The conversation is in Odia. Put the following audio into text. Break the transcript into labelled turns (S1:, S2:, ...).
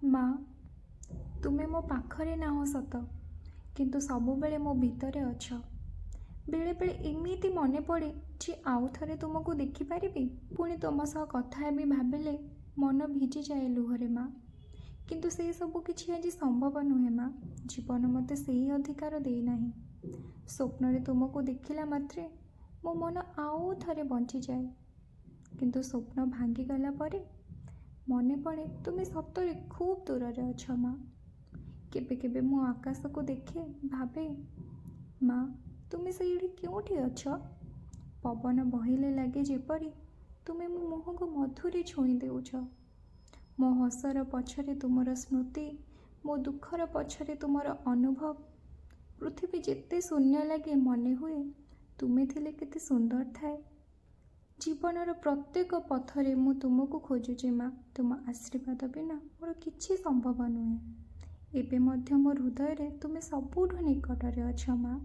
S1: ମା, ତୁମେ ମୋ ପାଖରେ ନାହଁ ସତ, କିନ୍ତୁ ସବୁବେଳେ ମୋ ଭିତରେ ଅଛ। ବେଳେବେଳେ ଏମିତି ମନେ ପଡ଼େ ଯେ ଆଉ ଥରେ ତୁମକୁ ଦେଖିପାରିବି, ପୁଣି ତୁମ ସହ କଥା ହେବି ଭାବିଲେ ମନ ଭିଜିଯାଏ ଲୁହରେ ମା। କିନ୍ତୁ ସେସବୁ କିଛି ଆଜି ସମ୍ଭବ ନୁହେଁ ମା। ଜୀବନ ମୋତେ ସେହି ଅଧିକାର ଦେଇନାହିଁ। ସ୍ୱପ୍ନରେ ତୁମକୁ ଦେଖିଲା ମାତ୍ରେ ମୋ ମନ ଆଉ ଥରେ ବଞ୍ଚିଯାଏ। କିନ୍ତୁ ସ୍ୱପ୍ନ ଭାଙ୍ଗିଗଲା ପରେ ମନେ ପଡ଼େ ତୁମେ ସତରେ ଖୁବ୍ ଦୂରରେ ଅଛ ମା। କେବେ କେବେ ମୁଁ ଆକାଶକୁ ଦେଖେ, ଭାବେ, ମା, ତୁମେ ସେଇଠି କେଉଁଠି ଅଛ? ପବନ ବହିଲେ ଲାଗେ ଯେପରି ତୁମେ ମୋ ମୁହଁକୁ ମଧୁରେ ଛୁଇଁ ଦେଉଛ। ମୋ ହସର ପଛରେ ତୁମର ସ୍ମୃତି, ମୋ ଦୁଃଖର ପଛରେ ତୁମର ଅନୁଭବ। ପୃଥିବୀ ଯେତେ ଶୂନ୍ୟ ଲାଗେ, ମନେ ହୁଏ ତୁମେ ଥିଲେ କେତେ ସୁନ୍ଦର ଥାଏ। ଜୀବନର ପ୍ରତ୍ୟେକ ପଥରେ ମୁଁ ତୁମକୁ ଖୋଜୁଛି ମା। ତୁମ ଆଶୀର୍ବାଦ ବିନା ମୋର କିଛି ସମ୍ଭବ ନୁହେଁ। ଏବେ ମଧ୍ୟ ମୋ ହୃଦୟରେ ତୁମେ ସବୁଠୁ ନିକଟରେ ଅଛ ମା।